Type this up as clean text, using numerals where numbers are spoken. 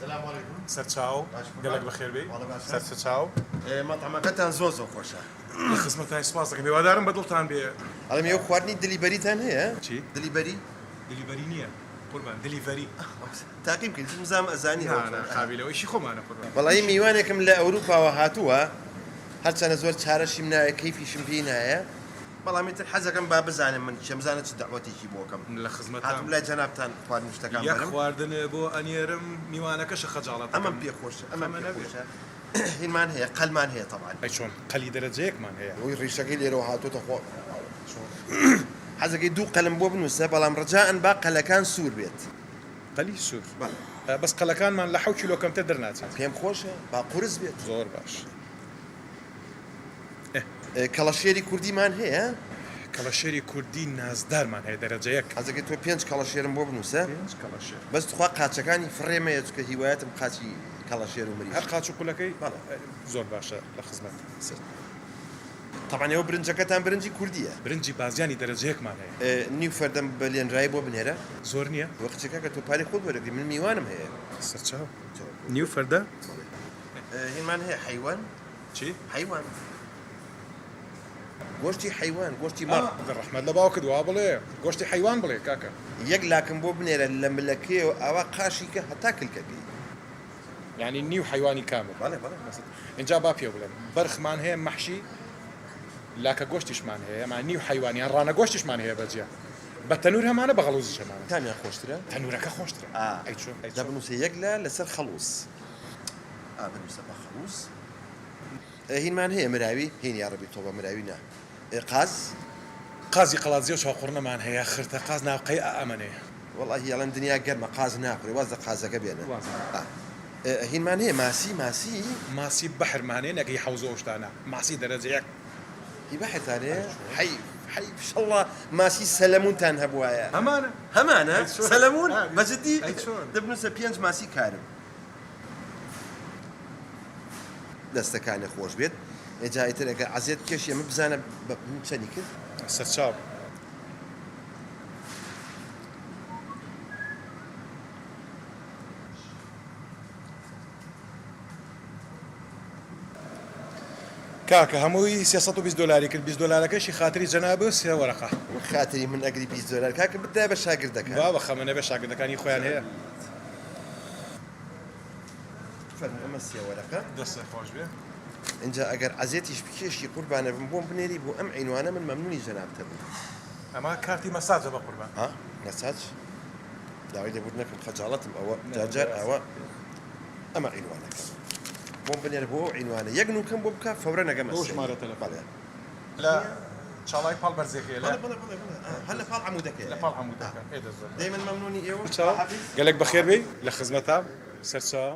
سلام علیکم. سەرچاو باش قوربان. گەلەک بەخێر بێی. وەڵا باشە. سەرچاو. ئێ مەتعەمەکەتان زۆر زۆر خۆشە. لە خزمەتای سوپاس دەکەم هیوادارم بە دڵتان بێ. ئەڵێم ئێوە خواردنی دلیبەریتان هەیە؟ چی؟ دلیبەری؟ دلیبەری نییە قوربان delivery. تاقیم کەین چون بزانم ئەزانی نا ئەوە نا چۆنە. قابیلە ئەوە ئیشی خۆمانە قوربان. وەڵایی میوانێکم لە ئەوروپاوە هاتووە هەرچەنە زۆر چارەشیم ناوێ کەیفیشم پێی نایە بەڵام ئیتر حەزەکەم با بزانم من کێم بزانە چ دەعوەتێکی بۆ کەم لە خزمەتام. هاتووم لای جەنابتان خواردن و شتەکان یەک بەرم. خواردن بۆ ئەنێرم میوانەکەشە خەجاڵەت ئەمەم ئەکەم. پێ خۆشە ئەمەم خەمە پێ نەبێ. خۆشە هینمان هەیە قەلمان هەیە تەبعەن. ئەی چۆن قەلی دەرەجەیەکمان هەیە. ئەوەی ڕیشەکەی لێرەوە هاتۆتە خۆ چۆن حەزەکەی دوو قەلم بۆ بنووسە بەڵام ڕەجائەن با قەلەکان سوور بێت. قەلی سوور بەڵێ. بەس قەلەکانمان لە حەو کیلۆ کەمتر دەرناچێت. پێم خۆشە با قورس بێت. زۆر باش. کەڵەشێری کوردیمان هەیە؟ کەڵەشێری کوردی نازدارمان هەیە دەرەجە یەک. حەزەکەی تۆ پێنج کەڵەشێرم بۆ بنووسە. پێنج کەڵەشێر. بەس تخوا قاچەکانی فڕێ مەیە چونکە هیوایەتم قاچی کەڵەشێر و هەر مریشک. قاچ و قولەکەی؟ بەڵێ. زۆر باشە لە خزمەت. سەر. تەبعەن ئێوە برنجەکەتان برنجی کوردیە. برنجی بازیانی دەرەجە یەکمان هەیە. نیو فەردەم بە لێنرایی بۆ بنێرە. زۆر نیە؟ وە کچە کاکە تۆ پارەی خۆت وەرەگری من میوانم هەیە. سەرچاو. نیو فەردە؟ بەڵێ. هینمان هەیە حەیوان. چی؟ حەیوان. گۆشتی حەیوان گۆشتی مەڕ. ڕەحمەت لە باوکت وا بڵێ گۆشتی حەیوان بڵێ کاکە. یەک لاکم بۆ بنێرە لە ملەکەیەوە ئاوا قاشی کە هەتا کلکەکەی. یانی نیو حەیوانی کامل. بەڵێ بەڵێ. ئینجا با پێ بڵێم بەرخمان هەیە مەحشی لاکە گۆشتیشمان هەیە ئەما نیو حەیوان یان ڕانە گۆشتیشمان هەیە بەجیا بە تەنور هەمانە بە غەڵوزیش هەمانە. کامیان خۆشترە؟ تەنورەکە خۆشترە. ئا ئەی چۆن ئەی دە چۆن. بنووسە یەک لا لەسەر خەڵوز. ئا بنووسە بە خەڵوز. هینمان هەیە مراوی؟ هین یاڕەبی تۆبە مراوی نا. قاز؟ قازی قەڵادزێ و چاوقوڕنەمان هەیە خرتە قاز ناوقەی ئا ئەمەنەیە. وەڵاهی ئەڵێم دنیا گەرمە قاز ناخورێ واز لە قازەکە بێنە. واز. ئا هینمان هەیە ماسی ماسی؟ ماسی بەحرمان هەیە نەک هی حەوز و ئەو شتانە ماسی دەرەجە یەک. هی بەحرتان هەیە؟ ئەی چۆن؟ حەیف حەیف شەڵا ماسی سەلەمونتان هەبوایە. هەمانە. هەمانە؟ ئەی چۆن؟ سەلەمون؟ ئا بە جدی؟ ئەی چۆن؟ دە بنووسە پێنج ماسی کارم. دەستەکانت خۆش بێت جا ئیتر ئەگەر عەزێت بکێشی ئەمە بزانە بە من چەنی کرد. سەرچاو. کاکە هەمووی 320 دۆلاری کرد 20 دۆلارەکەشی خاتری جەنابت سێ وەرەقە. خاتری من ئەگری 20 دۆلار کاکە بدایە بە شاگردەکان. بابە خەمە نەبێ شاگردەکانی خۆیان هەیە. فەرموو ئەمە سێ وەرەقە. دەستت خۆش بێ. ئینجا ئەگەر عەزێتیش بکێشی قوربانە بم بۆم بنێری بۆ ئەم عینوانە من مەمنونی جەنابتە بم. ئەمە کارتی مەساجە بەقوربان. ها مەساج داوای لێبوردن ئەکەم خەجاڵەتم ئەوە جار جار ئاوا ئەمە عینوانەکەم بۆم بنێرە بۆ ئەو عینوانە یەک نوکەم بۆ بکە فەورەن ئەگەمە بۆ سێ ژمارە تەلەفۆن بەڵێ. لە چاڵای پاڵ بەرزێک هەیە لە بەڵێ بەڵێ بەڵێ بەڵێ هەر لە پاڵ عەمودەکەیە لە پاڵ عەمودەکە ئێ دەست زۆر دەی من مەمنونی ئێوەم چاو خواحافیز. گەلەک بەخێر بێی لە خزمەتام سەرچاو.